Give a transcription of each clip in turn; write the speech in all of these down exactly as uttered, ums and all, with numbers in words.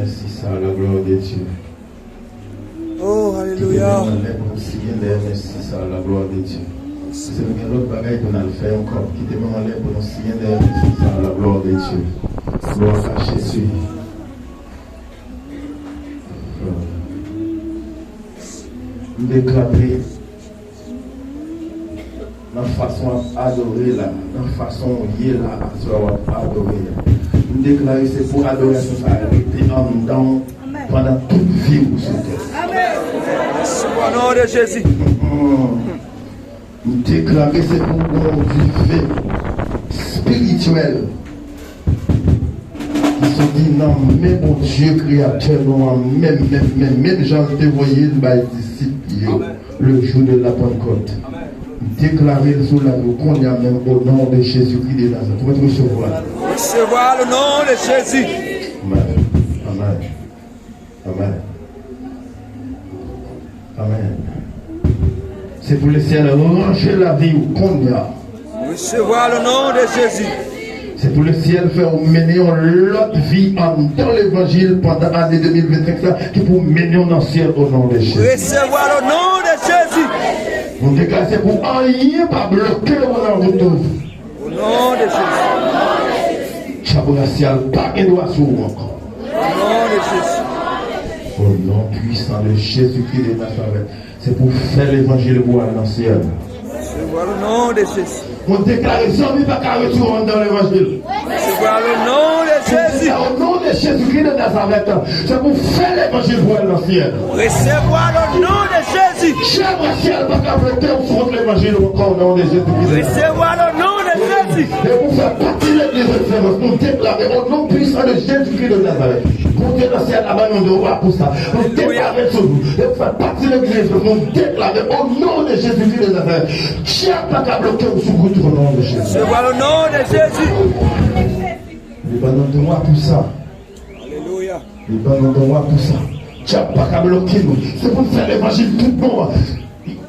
Mèsi sa, la glwa de Dye. Oh, alelouya. Kite men anlè pou nou siyen dèyè mèsi sa, la glwa de Dye. Si nou gen lòt bagay pou n al fè ankò, kite men anlè pou nou siyen dèyè mèsi sa, la glwa de Dye. Glwa a Jezi. M deklare nan fason w ap adore la, nan fason w ye la, aswè w ap adore a. M deklare se pou adorasyon sa a rete anndan w pandan tout vi w sou tè. Amèn. Sou non de Jezi. M deklare se pou yon dife espirityèl ki soti nan men Bondye Kreyatè nou an, menm, menm, menm, menm jan l te voye l bay disip li yo le jou de la Pannkòt. M deklare l sou lavi w kounye a menm, o non de Jezikri de Nazarèt. Ou mèt resevwa l. Resevwa le non de Jezi. Amèn. Amèn. Amèn. Amèn. Se pou lesyèl ranje lavi w kounye a. Resevwa le non de Jezi. Se pou lesyèl fè w mennen yon lòt vi anndan levanjil pandan ane de mil vennsenk sa, ki pou mennen w nan syèl o non de Jezi. Resevwa le non de Jezi. Nou deklare se pou anyen pa bloke w nan wout ou. O non de Jezi. Dyab rasyal pa gen dwa sou ou ankò. O non de Jezi. O non pwisan de Jezikri de Nazarèt. Se pou fè levanjil pou al nan syèl. Resevwa le non de Jezi. Mwen deklare zanmi pa ka retire w anndan levanjil. Resevwa le non de Jezi. O non de Jezikri de Nazarèt. Se pou fè levanjil pou al nan syèl. Resevwa le non de Jezi. Dyab rasyal pa ka bloke w sou wout levanjil ou ankò o non de Jezikri de Nazarèt. Resevwa le non de Jezi. E pou fè pati legliz Referans, nou deklare o non pwisan de Jezikri de Nazarèt. Bondye nan syèl la ban nou dwa pou sa. Nou deklare sou nou. E pou fè pati legliz Referans, nou deklare o non de Jezikri de Nazarèt. Dyab pa ka bloke w sou wout o non de Jezi. Resevwa le non de Jezi. Li ban nou dwa pou sa. Alelouya. Li ban nou dwa pou sa. Dyab pa ka bloke nou. Se pou n fè levanjil tout bon.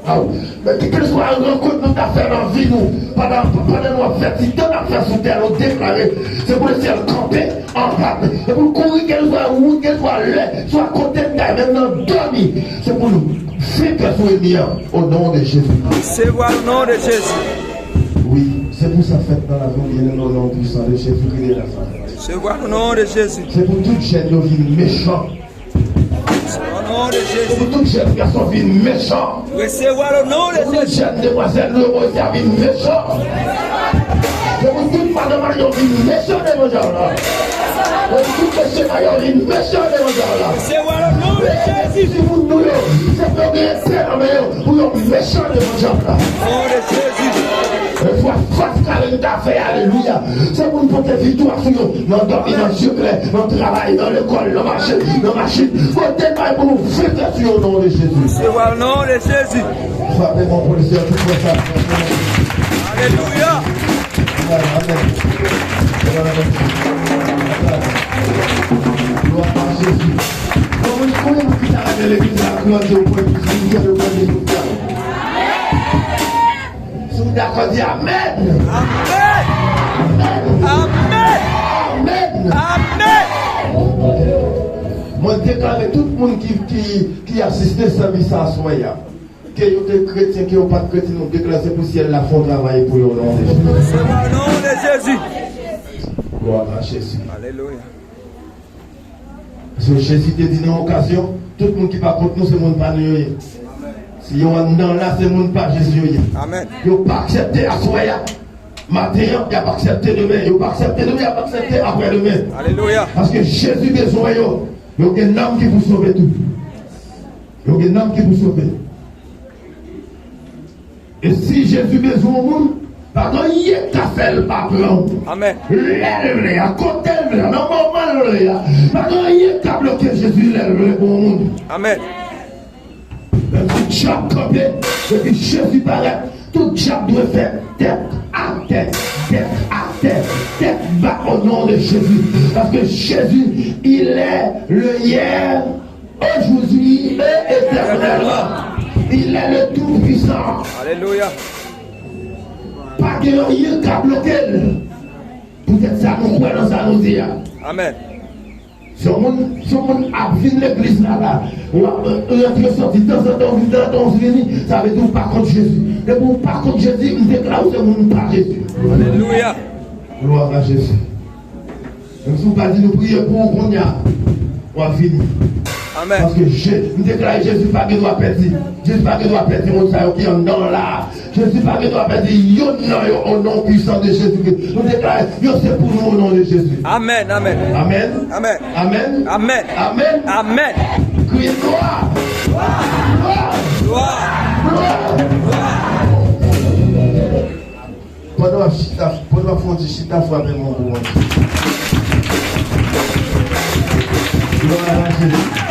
Aw, men kèlkeswa rankont nou ta fè nan vi nou, pandan, pandan nou ap fè ti tan n ap fè sou tè, nou deklare, se pou lesyèl kanpe anba, e pou l kouri, kèlkeswa wout, kèlkeswa lè, swa kote n ta ye, menm nan dòmi, se pou nou fè pè sou ènmi an, o non de Jezi. Resevwa le non de Jezi. Wi, se pou sa fèt nan lavi w, byeneme, o non pwisan de Jezikri de Nazarèt. Resevwa le non de Jezi. Se pou tout jèn yo vin mechan. O non de Jezi. Se pou tout jèn gason vin mechan. Resevwa le non de Jezi. Se pou tout jèn demwazèl nou yo vin mechan. Se pou tout madanm a yo vin mechan devan dyab la. Se pou tout mesye a yo vin mechan devan dyab la. Resevwa le non de Jezi. Timoun nou yo, se pou yo gen epè nan men yo, pou yo mechan devan dyab la. O non de Jezi. E fwa fas Karen ta fè, alelouya. Se pou n pote viktwa sou yo. Nan dòmi, nan zye klè, nan travay, nan lekòl, nan mache, nan machin. Pote bay pou nou fete sou yo, o non de Jezi. Resevwa le non de Jezi. Frape men polisye a tout fwa sa. Alelouya. Amèn, amèn. Glwa a Jezi. Konbyen, konbyen moun ki ta renmen legliz la grandi, ou pran legliz, ou pran legliz, ou pran legliz? Si w dakò, di amèn. Amèn. Amèn. Amèn. Amèn. Amèn. Mwen deklare tout moun ki, ki, ki asiste sèvis sa aswè a, ke yo te kretyen, ke yo pa t kretyen, nou deklare se pou syèl la fè yon travay pou yo, o non de Jezi. Se nan non de Jezi. Glwa a Jezi. Alelouya. Paske Jezi te di nan okazyon, tout moun ki pa kont nou, se moun pa nou yo ye. Si yo anndan la, se moun pa Jezi yo ye. Amèn. Yo pa aksepte aswè a, maten an, y ap aksepte demen. Yo pa aksepte demen, y ap aksepte aprè demen. Alelouya. Paske Jezi bezwen yo. Yo gen nanm ki pou sove tou. Yo gen nanm ki pou sove. E si Jezi bezwen yon moun, pa gen anyen k ka fè l pa pran w. Amèn. Lè l vle a, kote l vle a, nan moman l vle a, pa gen anyen k ka bloke Jezi lè l vle pou yon moun. Amèn. Lè tout dyab kanpe, epi Jezi parèt, tout dyab dwe fè tèt atè, tèt atè, tèt ba, o non de Jezi. Paske Jezi, il est le hier, aujourd'hui et éternellement. Il est le Tout-Puissant. Alelouya. Pa gen anyen k ka bloke l. Poutèt sa, nou kwè nan sa nou di a. Amèn. Si yon moun, si yon moun ap vin legliz la, la, w ap rantre sòti, tanzantan w vin, tanzantan w vini, sa vle di ou pa kont Jezi. Depi ou pa kont Jezi, m deklare w se moun pa Jezi. Alelouya. Glwa a Jezi. Menm si w pa di nou priye pou ou kounye a, w ap vini. Amèn. Paske Je-, m deklare Jezi pa gen dwa pèdi. Jezi pa gen dwa pèdi moun sa yo ki anndan w la. Jezi pa gen dwa pèdi youn nan yo, o non pwisan de Jezi Kris. Nou deklare, yo se pou nou, o non de Jezi. Amèn, amèn. Amèn. Amèn. Amèn. Amèn. Amèn. Amèn. Amèn. Kriye glwa. Glwa. Glwa. Glwa. Pandan w ap chita, pandan w ap fè yon ti chita, frape men w pou mwen. Glwa a Jezi.